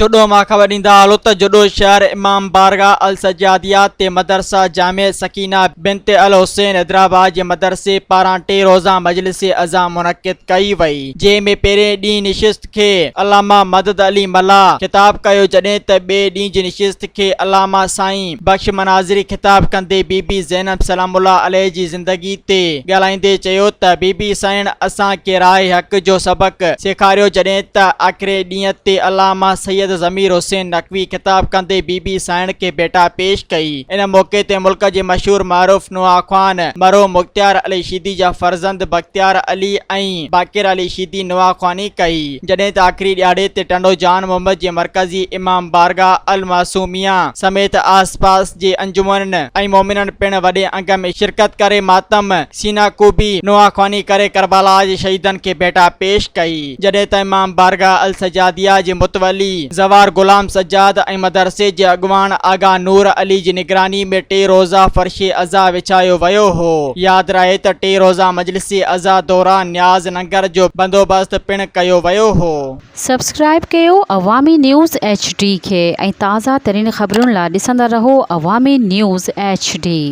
جوڏو مان خبر ڏيندا هلو ته جوڏو شهر امام بارگاهه السجاديه تي مدرسه جامع سڪينه بنت الحسين حيدرآباد جي مدرسي پاران ٽي روزه مجلس عزا منعقد ڪئي وئي جنهن ۾ پهرين ڏينهن نشست کي علامه مدد علي ملاح خطاب ڪيو جڏهن ته ٻئي ڏينهن جي نشست کي علامه سائين بخش مناظري خطاب ڪندي بي بي زينب سلام الله عليه جي زندگي تي ڳالهائيندي چيو ته بي بي سائڻ اسان کي راهه حق جو سبق سيکاريو جڏهن ته آخري ڏينهن تي علامه سيد ضمير حسين نقوي خطاب ڪندي بي بي سائڻ کي ڀيٽا پيش ڪئي. ان موقعي تي ملڪ جي مشهور معروف نوحه خوان مرحوم مختيار علي شيدي جا فرزند بختيار علي ۽ باقر علي شيدي نوحه خواني ڪئي جڏهن ته آخري ڏهاڙي تي ٽنڊو جان محمد جي مرڪزي امام بارگاهه المعصوميه سميت آس پاس جي انجمنن ۽ مومنن پڻ وڏي انگ ۾ شرڪت ڪري ماتم سينا ڪوبي نوحه خواني ڪري ڪربلا جي شهيدن کي ڀيٽا پيش ڪئي جڏهن ته امام بارگاهه السجاديه جي متولي زوار غلام سجاد ۽ مدرسي جي اڳواڻ آغا نور علي جي نگراني ۾ ٽي روزه فرش عزا وڇايو ويو هو. ياد رهي ته ٽي روزه مجلس عزا دوران نياز ننگر جو بندوبست پڻ ڪيو ويو هو. سبسڪرائيب ڪيو عوامي نيوز ايڇ ڊي کي ۽ تازه ترين خبرن لا ڏسندا رهو عوامي نيوز ايڇ ڊي.